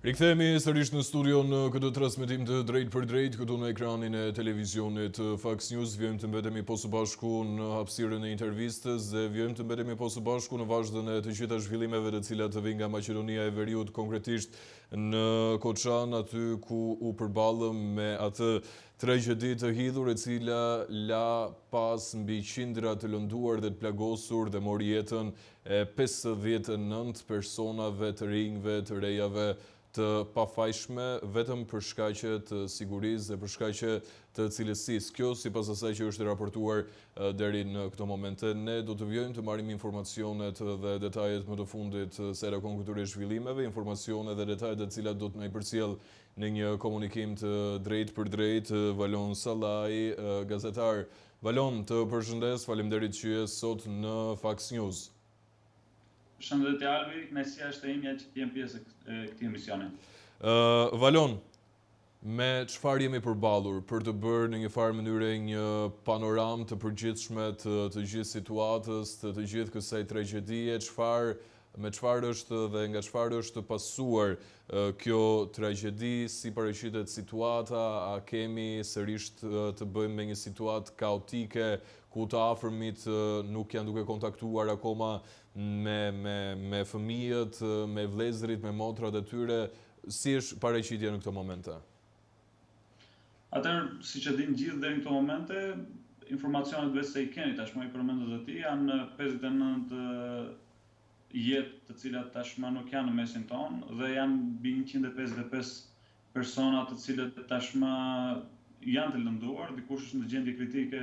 Rikthehemi sërish në studio në këtë transmetim të drejtpërdrejtë këtu në ekranin e televizionit Fax News. Vijojmë të mbetemi po së bashku në hapësirën e intervistës dhe vijojmë të mbetemi po së bashku në vazhdën e të gjitha zhvillimeve të cilat të vijnë nga Maqedonia e Veriut, konkretisht në Koçan, aty ku u përballëm me atë tragjedi të hidhur e cila la pas mbi qindra të lënduar dhe të plagosur dhe mori jetën e 59 personave të rinjve, të rejave të pafajshme vetëm për shkaqe të sigurisë dhe për shkaqe të cilësisë. Kjo sipas asaj që është raportuar deri në këto momente. Ne do të vijojmë të marrim informacionet dhe detajet më të fundit sa i takon këtyre zhvillimeve, informacione dhe detajet të cilat do të na i përcjellë në një komunikim të drejtpërdrejtë Valon Sallaj, gazetar. Valon, të përshëndes, faleminderit që je sot në Fax News. Përshëndetje Albi, kënaqësia është e imja që të jem pjesë e këtij emisioni. Valon, me çfarë jemi përballur për të bërë në një farë mënyre një panoramë të përgjithshme të të gjithë situatës, të të gjithë kësaj tragjedie, çfarë me çfarë është dhe nga çfarë është pasuar kjo tragjedi, si paraqitet situata, a kemi sërish të bëjmë me një situatë kaotike ku të afërmit nuk janë duke kontaktuar akoma me me me fëmijët, me vëllezërit, me motrat e tyre, si është paraqitja në këto momente? Atëherë, siç e dinë gjithë deri në këto momente, informacionet veç se i keni tashmë i përmendët dhe ti, janë 59 jetë të cilat tashmë nuk janë në mesin tonë dhe janë mbi 155 persona të cilët tashmë janë të lënduar, dikush është në gjendje kritike,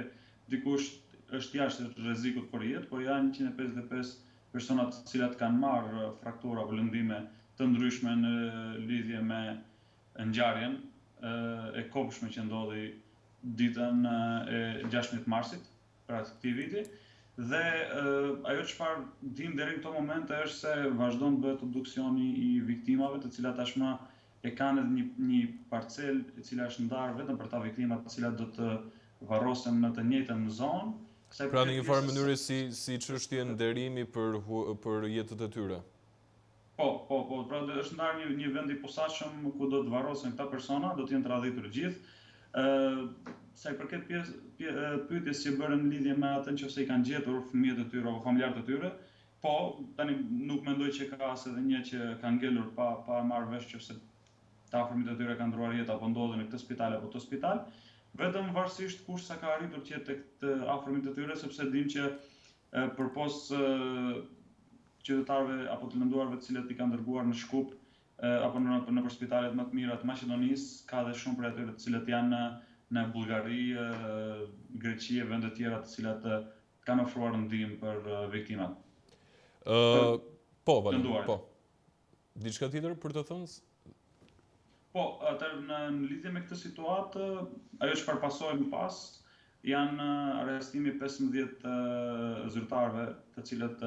dikush është jashtë rrezikut për jetë, por janë 155 persona të cilat kanë marrë fraktura apo lëndime të ndryshme në lidhje me ngjarjen e kobshme që ndodhi ditën e 16 marsit, pra të këtij viti, dhe ajo çfarë dimë deri në këto momente është se vazhdon të bëhet obduksioni i viktimave, të cilat tashmë e kanë edhe një një parcelë e cila është ndarë vetëm për ta viktimat, të cilat do të varrosen në të njëjtën zonë. Sa i Pra në një farë mënyre si si çështje nderimi për për jetët e tyre. Po, po, po, pra është ndarë një një vend i posaçëm ku do të varrosen këta persona, do të jenë të radhitur të gjithë. Ë, sa i përket pjesë pje, pyetjes që bëre në lidhje me atë nëse i kanë gjetur fëmijët e tyre apo familjarët e tyre, po, tani nuk mendoj që ka as edhe një që ka ngelur pa pa e marrë vesh nëse të afërmit e tyre kanë ndërruar jetë apo ndodhen në këtë spital apo të spital, vetëm varësisht kush sa ka arritur të jetë tek të afërmit e tyre, sepse dimë që përpos qytetarëve apo të lënduarve të cilët i kanë dërguar në Shkup apo në nëpër spitalet më të mira të Maqedonisë, ka dhe shumë prej atyre të cilët janë në në Bullgari, Greqi e vende të tjera të cilat kanë ofruar ndihmë për viktimat. Ë, po, Valon, po. Diçka tjetër për të thënë? Po, atëherë në, në lidhje me këtë situatë, ajo çfarë pasoi më pas janë arrestimi i 15 zyrtarëve, të cilët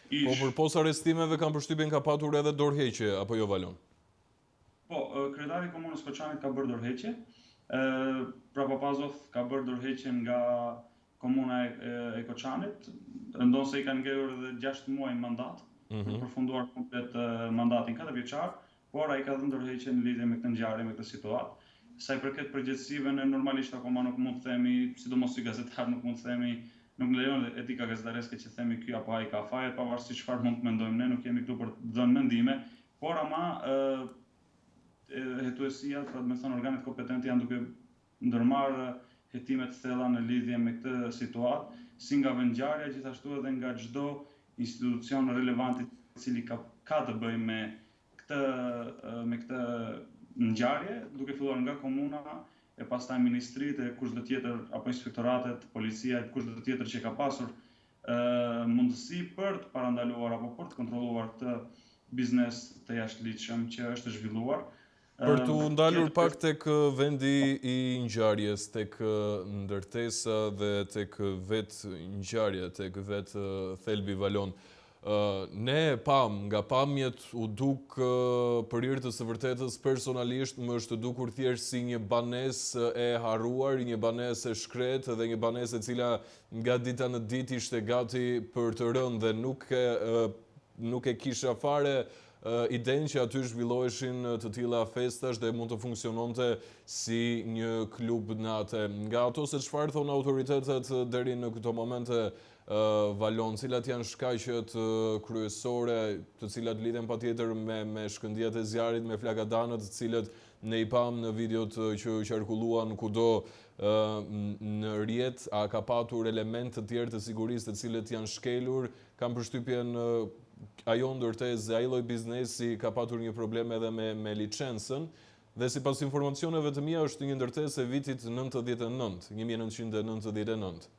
ish Po përpos arrestimeve kam përshtypjen ka patur edhe dorëheqje, apo jo Valon? Po, kryetari i komunës Koçanit ka bërë dorëheqje. Ë, pra Papazov ka bërë dorëheqje nga komuna e, e Koçanit, ndonëse i kanë ngelur edhe 6 muaj mandat, mm -hmm. për të përfunduar komplet mandatin 4 vjeçar, por ai ka dhënë dorëheqje në lidhje me këtë ngjarje, me këtë situatë. Sa i përket përgjegjësive, ne normalisht akoma nuk mund të themi, sidomos si gazetar nuk mund të themi, nuk na lejon etika gazetareske që themi ky apo ai ka fajet, pavarësisht çfarë mund të mendojmë ne, nuk jemi këtu për të dhënë mendime, por ama ë hetuesia, pra do të thënë organet kompetente janë duke ndërmarrë hetime të thella në lidhje me këtë situatë, si nga vendngjarja gjithashtu edhe nga çdo institucion relevant i cili ka ka të bëjë me këtë me këtë ngjarje, duke filluar nga komuna e pastaj ministritë e kushdo tjetër apo inspektoratet, policia e kushdo tjetër që ka pasur mundësi për të parandaluar apo për të kontrolluar këtë biznes të jashtëligjshëm që është zhvilluar. Për t'u ndalur pak tek vendi i ngjarjes, tek ndërtesa dhe tek vetë ngjarja, tek vetë thelbi Valon. Ne e pamë, nga pamjet u duk për hir të së vërtetës personalisht më është dukur thjesht si një banesë e harruar, një banesë e shkretë dhe një banesë e cila nga dita në ditë ishte gati për të rënë dhe nuk e nuk e kisha fare. idenë që aty zhvilloheshin të tilla festash dhe mund të funksiononte si një klub nate. Nga ato se çfarë thonë autoritetet deri në këto momente, Valon, cilat janë shkaqet kryesore, të cilat lidhen patjetër me me shkëndijat e zjarrit, me flakadanët, të cilët ne i pamë në videot që qarkulluan kudo në rrjet, a ka patur elementë të tjerë të sigurisë të cilët janë shkelur? Kam përshtypjen ajo ndërtesë dhe ai lloj biznesi ka patur një problem edhe me me licencën dhe sipas informacioneve të mia është një ndërtesë e vitit 99, 1999.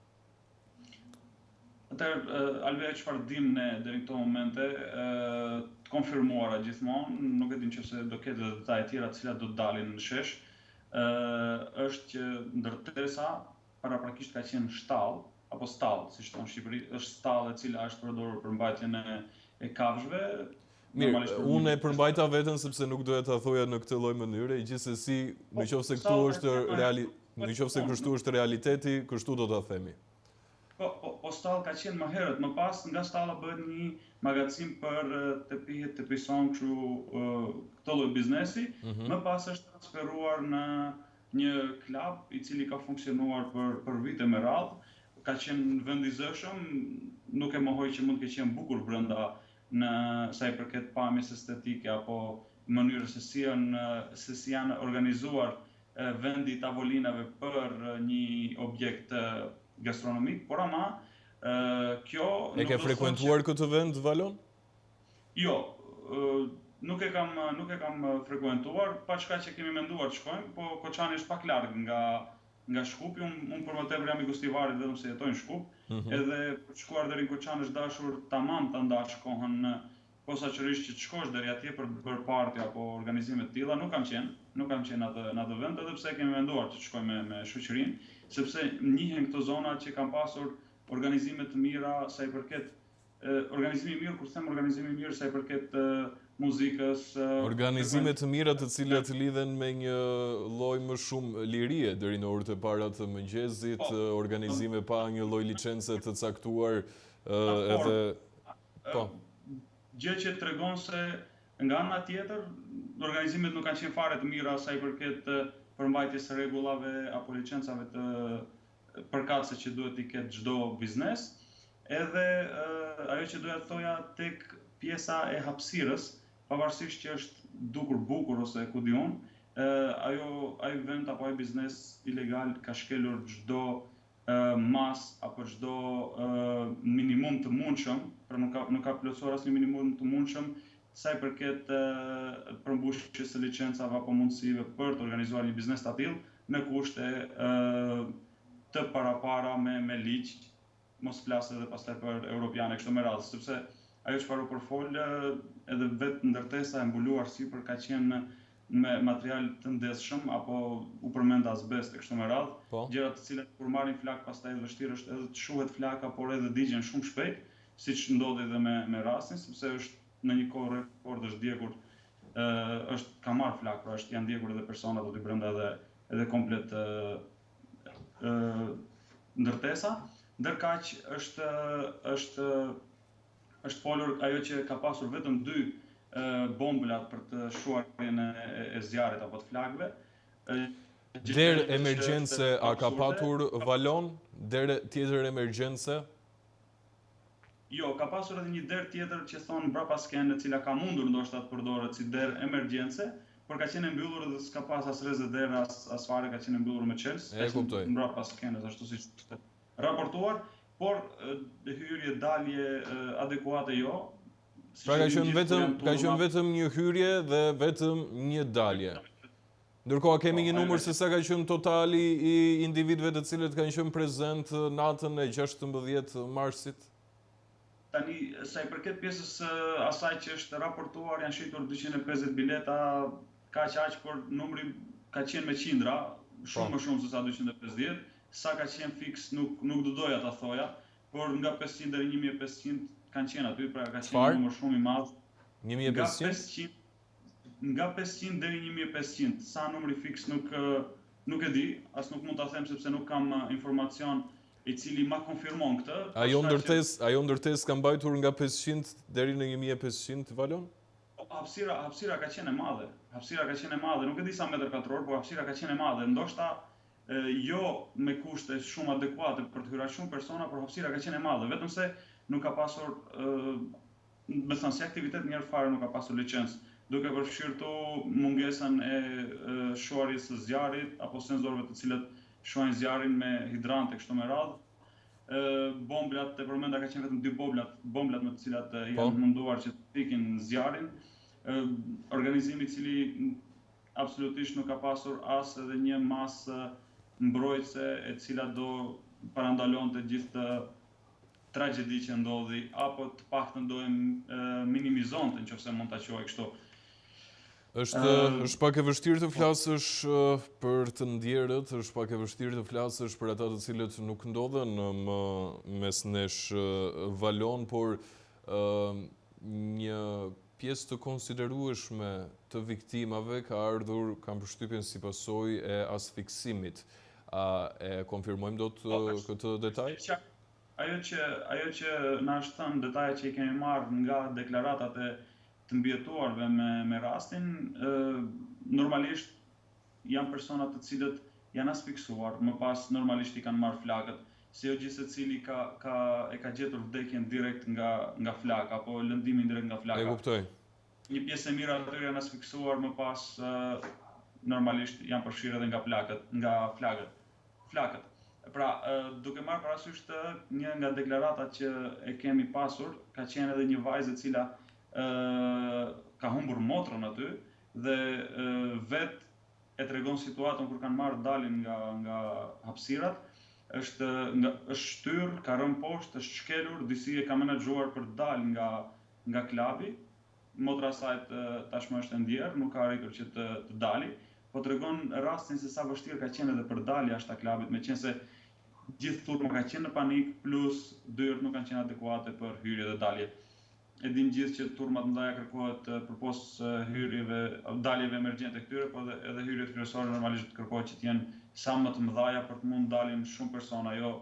Atëherë, Albi, çfarë dimë ne deri në këto momente, të konfirmuara gjithmonë, nuk e dim nëse do ketë edhe detaje tjera të cilat do të dalin në shesh, është që ndërtesa paraprakisht ka qenë shtallë, apo stallë, siç thonë në Shqipëri, është stallë e cila është përdorur për mbajtjen e, e kafshëve. Mirë, unë e përmbajta veten sepse nuk doja ta thoja në këtë lloj mënyre, gjithsesi, në po, qoftë se këtu është reali, në qoftë se kështu është realiteti, kështu do ta themi. Po, po, po stallë ka qenë më herët, më pas nga stalla bëhet një magazin për tepihet, tepison, kështu këtë lloj biznesi, mm -hmm. më pas është transferuar në një klub i cili ka funksionuar për për vite me radhë, ka qenë vend i zëshëm, nuk e mohoj që mund të ketë qenë bukur brenda në sa i përket pamjes estetike apo mënyrës se si janë se si janë organizuar vendi i tavolinave për një objekt gastronomik, por ama kjo E ke frekuentuar këtë vend Valon? Jo, nuk e kam nuk e kam frekuentuar, paçka që kemi menduar të shkojmë, po Koçani është pak larg nga nga Shkupi, unë un për më tepër jam i Gostivarit vetëm se jetoj në Shkup, mm -hmm. edhe për të shkuar deri në Koçan është dashur tamam ta ndash kohën posaçërisht që të shkosh deri atje për të bërë party apo organizime të tilla, nuk kam qenë, nuk kam qenë atë në atë vend, edhe pse kemi menduar të shkojmë me, me shoqërinë, sepse njihen këto zona që kanë pasur organizime të mira sa i përket organizimi i mirë, kur them organizimi i mirë sa i përket muzikës, Organizime të mira të cilat lidhen me një lloj më shumë lirie deri në orët e para të mëngjesit, po, organizime pa një lloj licence të caktuar, edhe Po. Gjë që tregon se nga ana tjetër organizimet nuk kanë qenë fare të mira sa i përket përmbajtjes së rregullave apo licencave të përkatëse që duhet t'i ketë çdo biznes. Edhe ajo që doja të thoja tek pjesa e hapësirës, pavarësisht që është dukur bukur ose ku di unë, ajo ai vend apo ai biznes ilegal ka shkelur çdo masë apo çdo minimum të mundshëm, pra nuk ka nuk ka plotësuar asnjë minimum të mundshëm sa i përket përmbushjes së licencave apo mundësive për të organizuar një biznes të tillë në kushte të parapara me me ligj, mos flas edhe pastaj për europiane kështu me radhë, sepse ajo çfarë u përfol edhe vetë ndërtesa e mbuluar sipër ka qenë me material të ndezshëm apo u përmend azbest e kështu me radhë, po. gjëra të cilat kur marrin flakë pastaj vështirë është edhe të shuhet flaka, por edhe digjen shumë shpejt, siç ndodhi edhe me me rastin, sepse është në një kohë rekord është djegur ë është ka marrë flakë, pra është janë djegur edhe personat aty brenda edhe edhe komplet ë ë ndërtesa. Ndërkaq është është është folur ajo që ka pasur vetëm dy bombulat për të shuarjen e, e zjarrit apo të flakëve. Derë emergjence a ka patur Valon? Derë tjetër emergjence? Jo, ka pasur edhe një derë tjetër që thonë mbrapa skenë, e cila ka mundur ndoshta të përdoret si derë emergjence, por ka qenë e mbyllur dhe s'ka pas as rreze dere as as fare, ka qenë e mbyllur me çelës, ka qenë mbrapa skenës ashtu siç raportuar, por hyrje dalje adekuate jo. Pra ka qenë vetëm ka qenë vetëm një hyrje dhe vetëm një dalje. Ndërkohë a kemi po, një numër se sa ka qenë totali i individëve të cilët kanë qenë prezent natën e 16 marsit? Tani, sa i përket pjesës së asaj që është raportuar, janë shitur 250 bileta, kaq aq, por numri ka qenë me qindra, shumë po. më shumë se sa 250. Sa ka qenë fiks nuk nuk do doja ta thoja, por nga 500 deri 1500 kanë qenë aty, pra ka qenë një numër shumë i madh. 1500? Nga 500 nga 500 deri 1500, sa numri fiks nuk nuk e di, as nuk mund ta them sepse nuk kam informacion i cili ma konfirmon këtë. Ajo ndërtesë, ajo ndërtesë ka mbajtur nga 500 deri në 1500 Valon? Po. hapësira, hapësira ka qenë e madhe. Hapësira ka qenë e madhe, nuk e di sa metër katror, por hapësira ka qenë e madhe. Ndoshta jo me kushte shumë adekuate për të hyrë aq shumë persona, por hapësira ka qenë e madhe, vetëm se nuk ka pasur me thënë si aktivitet njëherë fare nuk ka pasur licencë, duke përfshirë këtu mungesën e shuarjes së zjarrit apo senzorëve të cilët shuajnë zjarrin me hidrante kështu me radhë. Bomblat, e përmenda ka qenë vetëm dy bomblat, bomblat me të cilat po. janë munduar që të fikin zjarrin. Organizimi i cili absolutisht nuk ka pasur as edhe një masë mbrojtëse e cila do parandalonte gjithë këtë tragjedi që ndodhi apo të paktën do e minimizonte nëse mund ta quaj kështu. Është është pak e vështirë të po. flasësh për të ndjerët, është pak e vështirë të flasësh për ata të cilët nuk ndodhen më mes nesh Valon, por një pjesë të konsiderueshme të viktimave ka ardhur, kam përshtypjen si pasojë e asfiksimit. A e konfirmojmë dot po, këtë detaj? Ajo që ajo që na është thënë, detajet që i kemi marrë nga deklaratat e të mbijetuarve me me rastin, ë normalisht janë persona të cilët janë asfiksuar, më pas normalisht i kanë marrë flakët, se jo gjithsecili ka ka e ka gjetur vdekjen direkt nga nga flaka apo lëndimin direkt nga flaka. E kuptoj. Një pjesë e mirë atyre janë asfiksuar, më pas normalisht janë përfshirë edhe nga plakët, nga flakët. Flakët. Pra, duke marrë parasysh të një nga deklaratat që e kemi pasur, ka qenë edhe një vajzë e cila ë ka humbur motrën aty dhe vetë e tregon situatën kur kanë marrë dalin nga nga hapësirat, është nga është shtyrë, ka rënë poshtë, është shkelur, disi e ka menaxhuar për të dalë nga nga klabi, motra e saj tashmë është e ndjerë, nuk ka arritur që të të dali, po tregon rastin se sa vështirë ka qenë edhe për dalë jashtë klabit, meqenëse gjithë turma ka qenë në panik, plus dyert nuk kanë qenë adekuate për hyrje dhe dalje. E dim gjithë që turma të mëdha kërkohet përpos hyrjeve, daljeve emergjente këtyre, po edhe edhe hyrjet kryesore normalisht kërkohet që të jenë sa më të mëdha për të mund dalin shumë persona, jo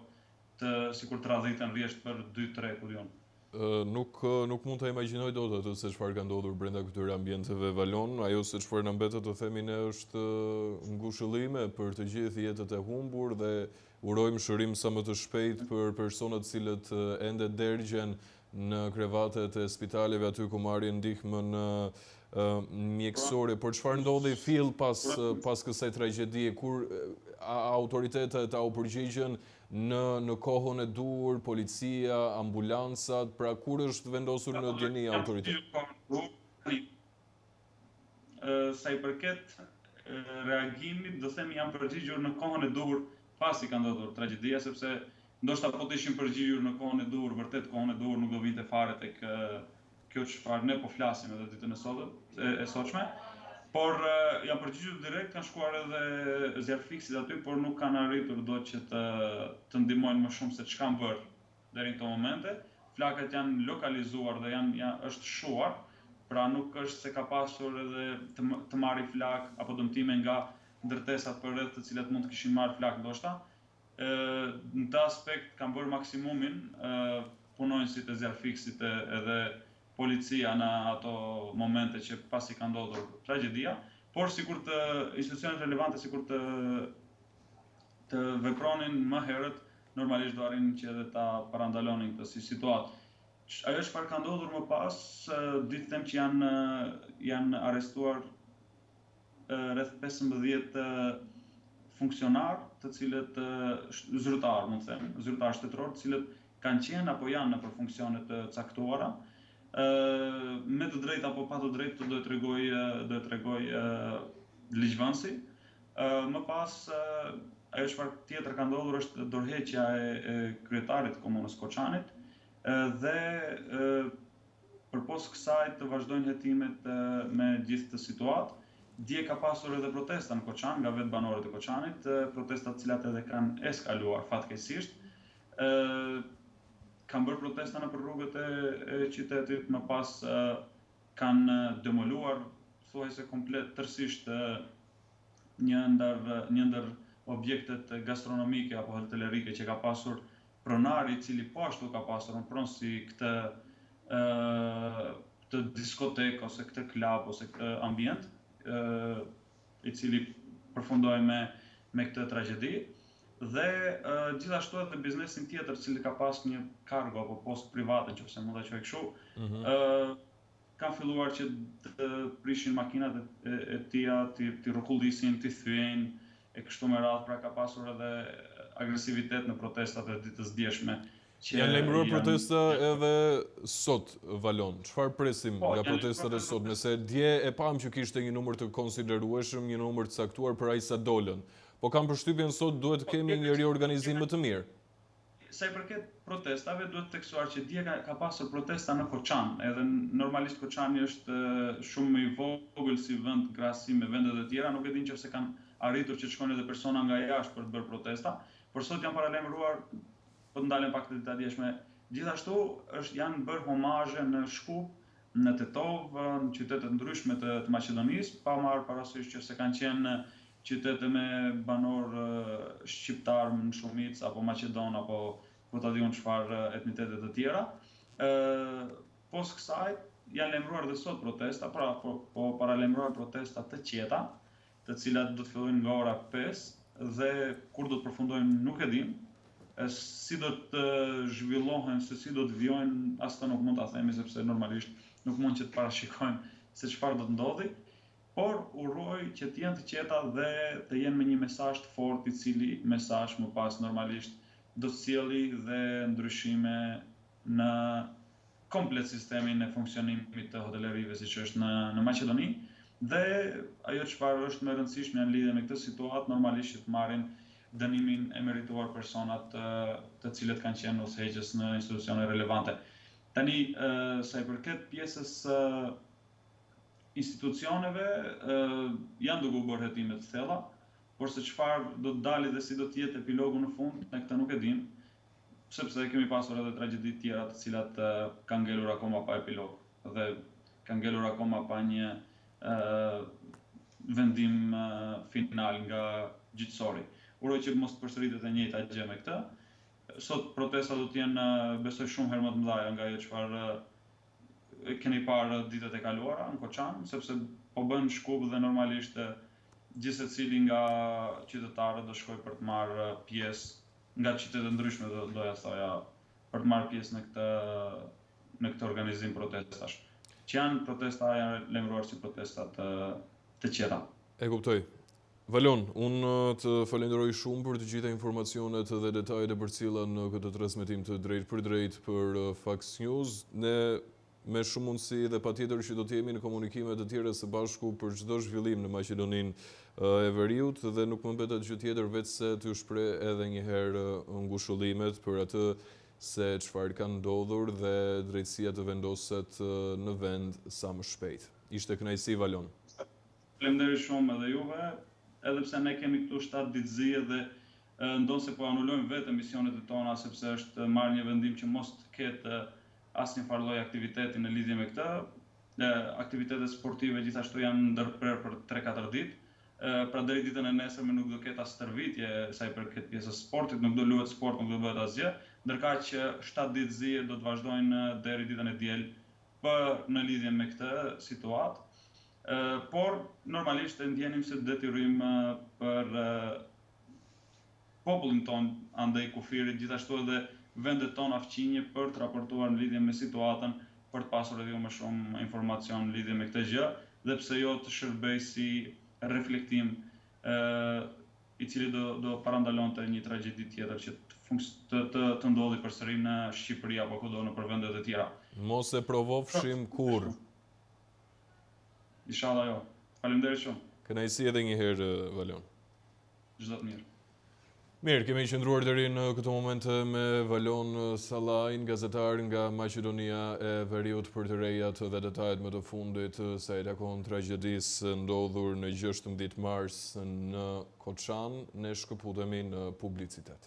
të sikur të radhiten rresht për 2 3 ku di unë. Nuk nuk mund ta imagjinoj dot atë se çfarë ka ndodhur brenda këtyre ambienteve Valon. Ajo se çfarë na mbetet të themi ne është ngushëllime për të gjithë jetët e humbur dhe urojmë shërim sa më të shpejtë për personat të cilët ende dergjen në krevatet e spitaleve aty ku marrin ndihmën mjekësore. Por çfarë ndodhi fill pas pas kësaj tragjedie kur autoritetet a u përgjigjën në në kohën e duhur, policia, ambulancat, pra kur është vendosur në dijeni autoriteti? Sa i përket reagimit, do themi janë përgjigjur në kohën e duhur pasi ka ndodhur tragjedia, sepse ndoshta po të ishin përgjigjur në kohën e duhur, vërtet kohën e duhur nuk do vinte fare tek kjo çfarë ne po flasim edhe ditën e sotme, e sotshme. Por janë përgjigjur direkt, kanë shkuar edhe zjarrfikësit aty, por nuk kanë arritur dot që të të ndihmojnë më shumë se ç'kanë bërë deri në këto momente. Flakët janë lokalizuar dhe janë ja, është shuar, pra nuk është se ka pasur edhe të, të marri flakë apo dëmtime nga ndërtesat përreth të cilat mund të kishin marrë flakë ndoshta. Në këtë aspekt kanë bërë maksimumin punonjësit e zjarrfikësit edhe policia në ato momente që pasi ka ndodhur tragjedia, por sikur të institucionet relevante sikur të të vepronin më herët, normalisht do arrinin që edhe ta parandalonin këtë si situatë. Ajo çfarë ka ndodhur më pas, di të them që janë janë arrestuar rreth 15 funksionarë, të cilët zyrtarë, mund të them, zyrtarë shtetërorë, të cilët kanë qenë apo janë nëpër funksione të caktuara, ë me të drejtë apo pa të drejtë do e tregojë do e tregojë ligjvënësi. Ë më pas ajo çfarë tjetër ka ndodhur është dorëheqja e, e kryetarit të komunës Koçanit dhe Përpos kësaj të vazhdojnë hetimet me gjithë këtë situatë. Dje ka pasur edhe protesta në Koçan nga vetë banorët e Koçanit, protesta të cilat edhe kanë eskaluar fatkeqësisht. Ë kanë bërë protesta nëpër rrugët e, e qytetit, më pas kanë demoluar thuajse komplet tërësisht një ndër një ndër objektet gastronomike apo hotelerike që ka pasur pronari i cili po ashtu ka pasur në pronësi këtë ë këtë diskotekë ose këtë klub ose këtë ambient, ë i cili përfundoi me me këtë tragjedi dhe gjithashtu edhe biznesin tjetër, i cili ka pas një kargo apo postë private, nëse mund ta quaj kështu, mm -hmm. ë kanë filluar që të prishin makinat e, e, e tija, t'i, t'i rrokullisin, t'i thyejnë e kështu me radhë, pra ka pasur edhe agresivitet në protestat e ditës djeshme. Që janë lajmëruar protesta edhe sot, Valon. Çfarë presim po, nga protestat e sotme? Se dje e pamë që kishte një numër të konsiderueshëm, një numër të caktuar për aq sa dolën. Po kam përshtypjen sot duhet të po, kemi një riorganizim më të mirë. Sa i përket protestave, duhet theksuar që dje ka, ka pasur protesta në Koçan, edhe normalisht Koçani është shumë më i vogël si vend në krahasim me vendet e tjera, nuk e di nëse kanë arritur që të shkojnë edhe persona nga jashtë për të bërë protesta, por sot janë paralajmëruar Po të ndalem pak te dita e djeshme, gjithashtu është janë bërë homazhe në Shkup, në Tetovë, në qytete të ndryshme të, të Maqedonisë, pa marrë parasysh që se kanë qenë qytete me banorë shqiptarë në shumicë apo maqedon apo ku ta di unë çfarë etnitete të tjera. Ë pos kësaj janë lajmëruar dhe sot protesta, pra po, po paralajmërohen protesta të qeta, të cilat do të fillojnë nga ora 5 dhe kur do të përfundojnë nuk e dim. Si do të zhvillohen, se si do të vijojnë, as këtë nuk mund ta themi sepse normalisht nuk mund që të parashikojmë se çfarë do të ndodhi, por uroj që të jenë të qeta dhe të jenë me një mesazh të fortë i cili mesazh më pas normalisht do të sjelli dhe ndryshime në komplet sistemin e funksionimit të hotelerive siç është në në Maqedoni dhe ajo çfarë është më e rëndësishme në lidhje me këtë situatë normalisht që të marrin dënimin e merituar personat të, të cilët kanë qenë udhëheqës në institucione relevante. Tani, sa i përket pjesës së institucioneve, janë duke u bërë hetime të thella, por se çfarë do të dali dhe si do të jetë epilogu në fund, ne këtë nuk e dimë. Sepse kemi pasur edhe tragjedi të tjera të cilat kanë ngelur akoma pa epilog dhe kanë ngelur akoma pa një vendim final nga gjyqësori. Uroj që mos të përsëritet e njëjta gjë me këtë. Sot protestat do të jenë besoj shumë herë më të mëdha nga ajo çfarë keni parë ditët e kaluara në Koçan, sepse po bën Shkup dhe normalisht gjithsecili nga qytetarët do shkojë për të marrë pjesë nga qytete të ndryshme do doja të thoja për të marrë pjesë në këtë në këtë organizim protestash. Që janë protesta janë lajmëruar si protesta të të qeta. E kuptoj. Valon, unë të falenderoj shumë për të gjitha informacionet dhe detajet e përcjella në këtë transmetim të drejtpërdrejtë për Fax News. Ne Me shumë mundësi dhe patjetër që do të jemi në komunikime të tjera së bashku për çdo zhvillim në Maqedoninë e Veriut dhe nuk më mbetet gjë tjetër veçse t'ju shpreh edhe një herë ngushëllimet për atë se çfarë ka ndodhur dhe drejtësia të vendoset në vend sa më shpejt. Ishte kënaqësi Valon. Faleminderit shumë edhe juve, edhe pse ne kemi këtu 7 ditë zie dhe ndonëse po anulojmë vetë emisionet e tona sepse është marrë një vendim që mos të ketë asnjë farë lloj aktiviteti në lidhje me këtë. Aktivitetet sportive gjithashtu janë ndërprerë për 3-4 ditë. Pra deri ditën e nesërme nuk do ketë as stërvitje sa i përket pjesës së sportit, nuk do luhet sport, nuk do bëhet asgjë, ndërkaq që 7 ditë zie do të vazhdojnë deri ditën e diel për në lidhje me këtë situatë. Por normalisht e ndjenim si detyrim për popullin tonë andej kufirit, gjithashtu edhe vendet tona fqinje për të raportuar në lidhje me situatën, për të pasur edhe ju më shumë informacion në lidhje me këtë gjë dhe pse jo të shërbejë si reflektim ë i cili do do parandalonte një tragjedi tjetër që të të të, të ndodhi përsëri në Shqipëri apo kudo nëpër vendet e tjera. Mos e provofshim kurrë. Inshallah jo. Faleminderit shumë. Kënaqësi edhe një herë Valon. Çdo të mirë. Mirë, kemi qëndruar deri në këto momente me Valon Sallajn, gazetar nga Maqedonia e Veriut për të rejat dhe detajet më të fundit sa i takon tragjedisë ndodhur në 16 mars në Koçan, ne shkëputemi në publicitet.